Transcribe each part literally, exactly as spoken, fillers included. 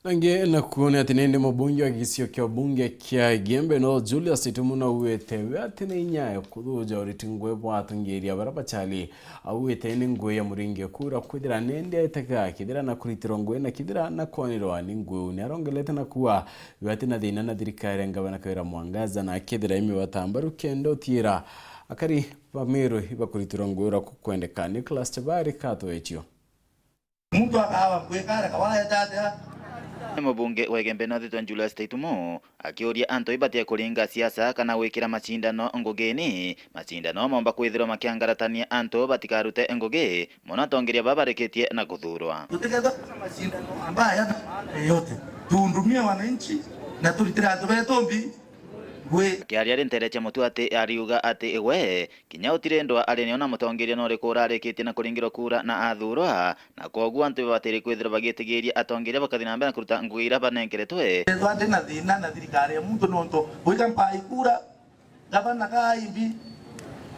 Angi nakuo ni ati nindi mubunge wa gicio kia ubunge kia Igembe North Julius Itumu naugite we ati ni inya ya kuthuja uriti ngui bwa atongeria baria bachali. Augite ni ngui ya muringi kura kwithira nindi aitega kithira na kuritirwa ngui na kithira na kwanirwa ni ngui. Ni arongelete na kuuga we ati na thina na thirikari ya ngavana Kawira Mwangaza na kethira imiwata mbaru kenda utiira akari ba Meru ibakuritirwa ngui uria kukwendeka. Nicholas Chabari katwechio. Muntu akaaba ngwikara kawaeta atia? Ni mubunge wa Igembe North Julius Taitumo akiuria antu ibatie kuringa siasa kana gwikira macindano ngugini. Macindano momba kwithirwa makiangaratania antu batikarute ngugi, mono atongeria baba barikitie na kuthurwa. Tutikethwa na macindano ambayo hayana maana yoyote. Tuhudumie wananchi na turitire antu betu mbi. Ngui. Akiaria ari nteere cia Mutua ati ariuga ati we kinya utiri ndwa ari niona mutongeria nuriku urarikitie na kuringirwa kura na athurwa, na kwoguo antu babatiri kwithirwa bagitigiria atongeria bakathi na mbere na kuruta ngugi iria banenkeretwe. Ethwa ndi na thina na thirikari ya muntu nontu gwika mpaai kura, gavana ka imbi,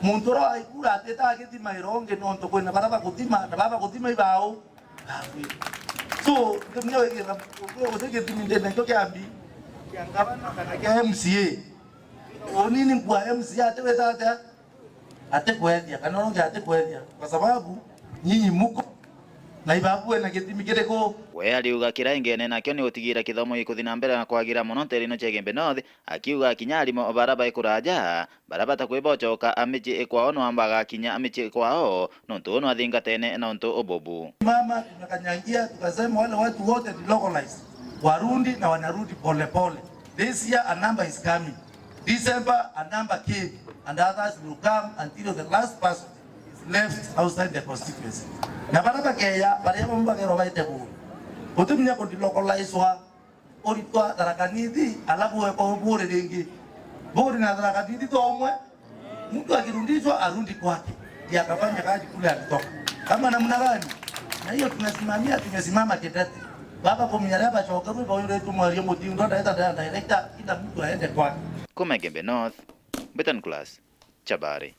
muntu uria waai kura atita agithima irongi nontu kwina baria baguthima na baba baguthima ibau. So, ndio wigitha uti githimi ndene kio kia mbi kia ngavana kana kia M C A. Unini nkua M C A ati wita atia? Ati kwethia, kana uronge ati kwethia, kwa sababu nyinyi muko na ibabu ena githimi kiriku? We ariuga kira ingene nakio ni gutigira kithomo gikuthi na mbere na kwagira mono nteere ino cia Igembe North, akiuga kinya arimo bara bai kuraja bara batakwimba ucoka a micii kwao no amba gakinya a micii kwao, nontu uu nwathingatene na untu ububu. Mama, tumekanyangia, tukasema wale watu wote ni localized, warudi na wanarudi polepole. This year a number is coming. December a number came and others will come until the last person is left outside the constituency. Na bara bakeya, baria bamwe bagerwa baite buru. Gutumenya ku delocalizewa. Uritwa Tharaka Nithi, alafu wekwa uburi ringi. Buri na Tharaka Nithi to umwe. Mtu akirudishwa arudi kwake. Ndiye akafanya kazi kule alitoka. Kama namna gani? Na hiyo tunasimamia, tumesimama kidete. Baba kumenya leba choka, kwa hiyo ndio tumwaria mutindu, ndio director, kila mtu aende kwake. Kuma Igembe North, Betan Class, Chabari.